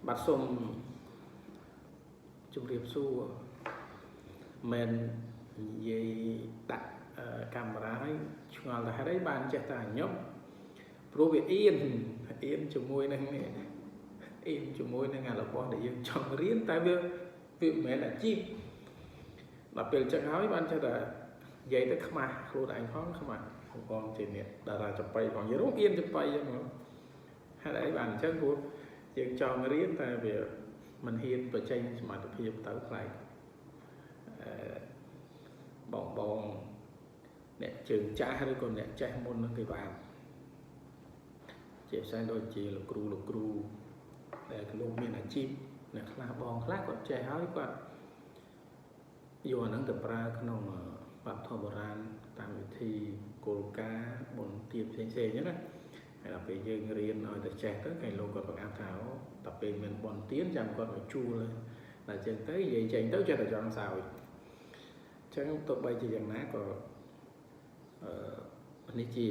បាទសូមជម្រាបសួរមិននិយាយដាក់កាមេរ៉ាឲ្យឆ្ងល់ទៅហេតុអីបានចេះតែញប់ព្រោះវាអៀនអៀនជាមួយនឹងនេះអៀនជាមួយនឹងអារបស់ដែលយើងចង់រៀនតែវាវាមិនមែនអាជីពដល់ពេលចឹងហើយបានចេះតែនិយាយទៅខ្មាស់ខ្លួនឯងផងខ្មាស់ផងជាអ្នកតារាចាប៉ីផងនិយាយរួមអៀនចាប៉ីចឹងហេតុអីបានអញ្ចឹងព្រោះយើងចង់រៀនតែវាមិនហ៊ានបញ្ចេញសមត្ថភាពទៅខ្លាចអឺបងបងអ្នកជើងចាស់ឬក៏អ្នកចេះមុននឹងគេបានជាពិសេសដូចជាលោកគ្រូលោកគ្រូដែលលោកមានអាជីពអ្នកខ្លះបងខ្លះគាត់ចេះហើយគាត់យកអាហ្នឹងទៅប្រើក្នុងវប្បធម៌បុរាណតាមវិធីគោលការណ៍បុណ្យទានផ្សេងៗហ្នឹងណាហើយដល់ពេលយើងរៀនឲ្យតែចេះទៅគេលោកគាត់បង្អាប់ថាដល់ពេលមានបុណ្យទានចាំគាត់មកជួលដល់ចឹងទៅនិយាយចេញទៅចេះតែចង់សើចអញ្ចឹងទោះបីជាយ៉ាងណាក៏អឺនេះជា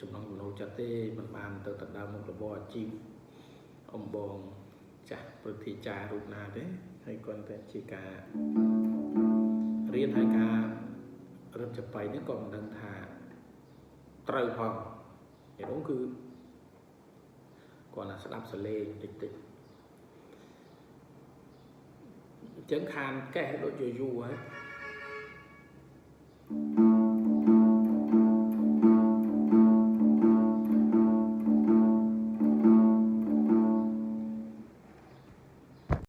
ចំណងចំណូលចិត្តទេមិនបានទៅដណ្ដើមមុខរបរអាជីពអំបងចាស់ព្រឹទ្ធាចារ្យរូបណាទេហើយគាត់តែជាការរៀនហើយការរឹបចាប៉ីនេះក៏មិនដឹងថាត្រូវផងឯនោះគឺគាត់ណាស្ដាប់សលេងតិចតិចអញ្ចឹងខានកេះដូចយូរយូរហើយ